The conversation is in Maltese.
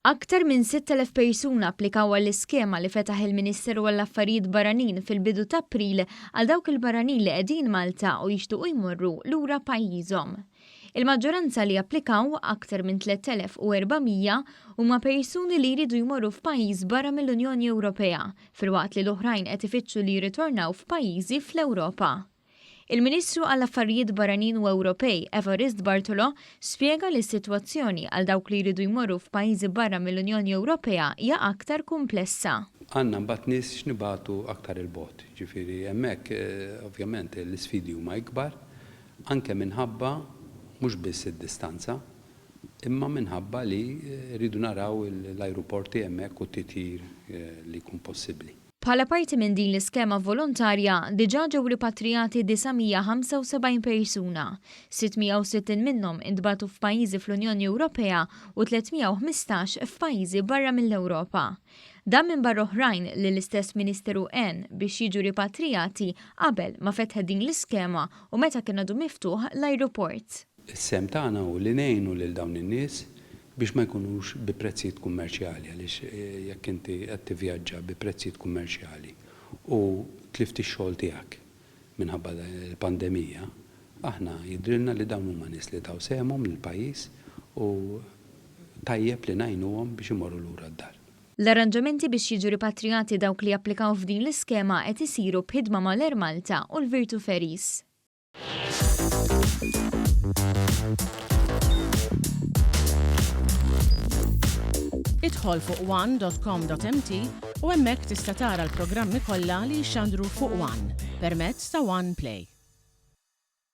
Aktar minn 6,000 persuna applikaw għall-iskema li fetaħ il-Ministeru għall-Affarijiet Barranin fil-bidu t'April għal dawk il-barranin li qegħdin Malta u jixtiequ jmorru lura pajjiżhom. Il-maġġoranza li applikaw, aktar minn 3,400, huma persuni li jridu jmorru f'pajjiż barra mill-Unjoni Ewropea, filwaqt li l-oħrajn qed ifittxu li jirritornaw f'pajjiżi fl-Ewropa. Il-Ministru għall-Affarijiet Barranin u Ewropej, Evarist Bartolo, spjega li s-sitwazzjoni għal dawk li jridu jmorru f'pajjiżi barra mill-Unjoni Ewropea hija aktar kumplessa. Għandna mbagħad nies x'nibagħtu aktar 'il bogħod, jiġifieri hemmhekk ovvjament l-isfidi huma ikbar, anke minħabba mhux biss id-distanza, imma minħabba li rridu naraw l-ajruporti hemmhekk u t-titjir li jkun possibbli. Bħala parti minn din l-iskema volontarja, diġà ġew ripatrijati 975 persuna. 660 minnhom intbagħtu f'pajjiżi fl-Unjoni Ewropea u 315 f'pajjiżi barra mill-Ewropa. Dan minbarra oħrajn li l-istess Ministeru għen biex jiġu ripatrijati qabel ma fetħet din l-iskema u meta kien għadu miftuħ l-ajruport. Is-sehem tagħna hu li ngħinu lil dawn in-nies biex ma jkunux bi prezzijiet kummerċjali għaliex jekk inti qed tivvjaġġa bi prezzijiet kummerċjali u tlift ix-xogħol tiegħek minħabba l-pandemija, aħna jidhrilna li dawn huma nies li taw sehemhom lill-pajjiż u tajjeb li ngħinuhom biex imorru lura d-dar. L-arranġamenti biex jiġu ripatrijati dawk li japplikaw f'din l-iskema qed isiru b'ħidma mal-Air Malta u l-Virtu Ferries. Idħol fuq one.com.mt u hemmhekk tista' tara l-programmi kollha li jixxandru fuq One permezz ta' One Play.